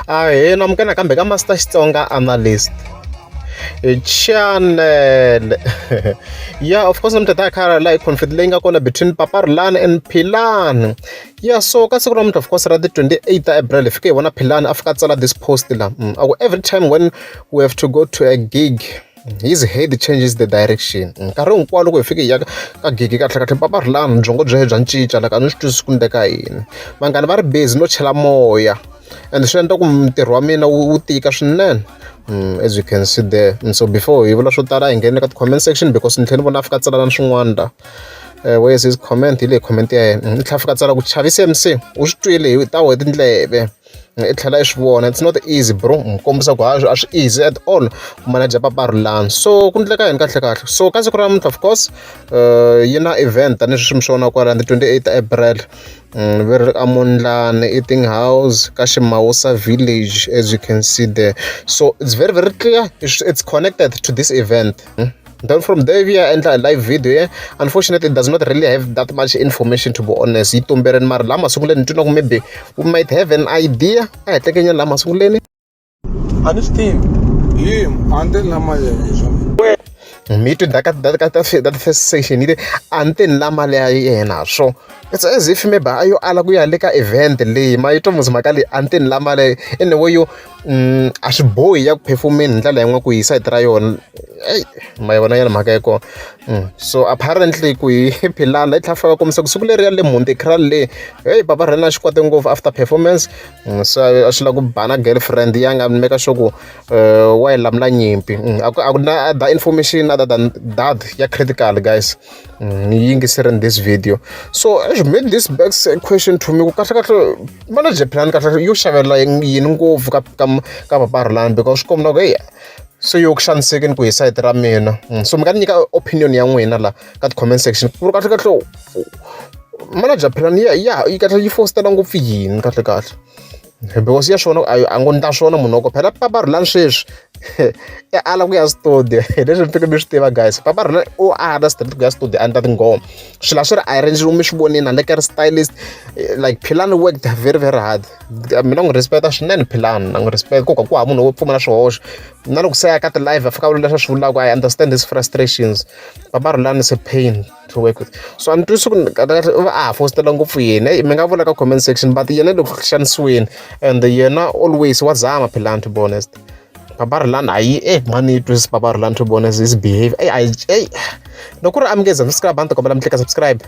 Ahee, namukela nakambe ka Master Xitsonga Analyst channel. Yeah, of course namuntlha ta kha la hi conflict leyi nga kona between Papa Rhulani and Philani. Yeah, so ka siku ra namuntlha, of course, ra ti 28 ta April, hi fike hi vona Philani a fika a tsala this post la. A ku every time when we have to go to a gig, his head changes the direction. Nkarhi hinkwawo loko hi fike hi ya ka gigi, kahle kahle Papa Rhulani byongo bya yena bya cinca, like a ni swi twisisi ku endleka yini. Vanghana va ri busy no chela moya and swi endla ku ntirho wa mina wu tika swinene. As you can see there. So before hi vula swo tala, hi nghene ka ti-comment section because ni tlhela ni vona a fika a tsala na swin'wana la. Where is his comment? Hi leyi comment ya yena. I tlhela a fika a tsala ku Chavisi MC u swi twile hi ta wehe tindleve, i tlhela i swi vona, it's not easy, bro. N'wi kombisa ku a swi easy at all ku manager Papa Rhulani. So ku endleka yini kahle kahle? So ka siku ra namuntlha, of course, yi na event tanihileswi mi swi vonaka kwalano, 28 April, va ri aMondlane Eating House ka Ximawusa village, as you can see there. So it's very, very clear it's connected to this event. Then from there we endla a live video. Yeah, unfortunately, it does not really have that much information, to be honest, yi tumberini, mara laha masunguleni ni twa ku maybe we might have an idea. A hi tekenyana laha masunguleni. A ni swi tivi. Yima, a ni teni la mali ya yena swa. Mi twi that first section yi te a ni teni la mali ya yena. So it's as if maybe a yo ala ku ya le ka event leyi. Ma yi twa musi mhaka leyi, a ni teni la mali in a way yo a swi bohi ya ku performeni hi ndlela yin'wana ku hi side ra yona. Eyi, ma yi vona nyana mhaka ya kona. So apparently ku hi Philani i tlhela a fika a kombisa ku siku leriya le Monte Carlo le, heyi, Papa Rhulani a xi kwate ngopfu after performance. So a swi lava ku ba na girlfriend ya nga make sure ku wa yi lamula nyimpi. A ku na other information other than that ya critical, guys. Ni yingiserini this video. So as made this begs a question to me ku kahle kahle manager Philani kahle kahle yo xavela yini ngopfu ka Papa Rhulani, because swi komba ku heyi se yo ku xanisekeni ku hi sayiti ra mina. So mi nga ni nyika opinion ya n'wina la ka ti-comment section ku ri kahle kahle manager Philani ya yi kahle yi fositela ngopfu yini kahle kahle, because ya swona a ngo ndla swona munhu wa ko phela Papa Rhulani sweswi i ala ku ya studio. Hi leswi mi fike mi swi tiva, guys, Papa Rhulani u ala straight ku ya studio a endla tinghoma. Swilo a swi ri arrange, mi swi vonini handle ka ri stylist. Like Philani worked very, very hard. Mina n'wi respecta swinene Philani, na n'wi respect ku ku hava munhu wo pfumala swihoxo. Na loko se ya ka ti-live a fika a vula leswi a swi vulaka, I understand his frustrations. Papa Rhulani is a pain to work with, so a ni twisisi ku kahle kahle u va a ha fositela ngopfu yini. Hey, mi nga vula ka comment section, but yena le ku xanisiweni and yena always wa zama Philani, to be honest. Papa Rhulani hayi mani yi twisisi Papa Rhulani, to be honest, his behavior, ey, ey, loko ku ri amukeza subscribe, a ni ta kombela mi tlika subscribe.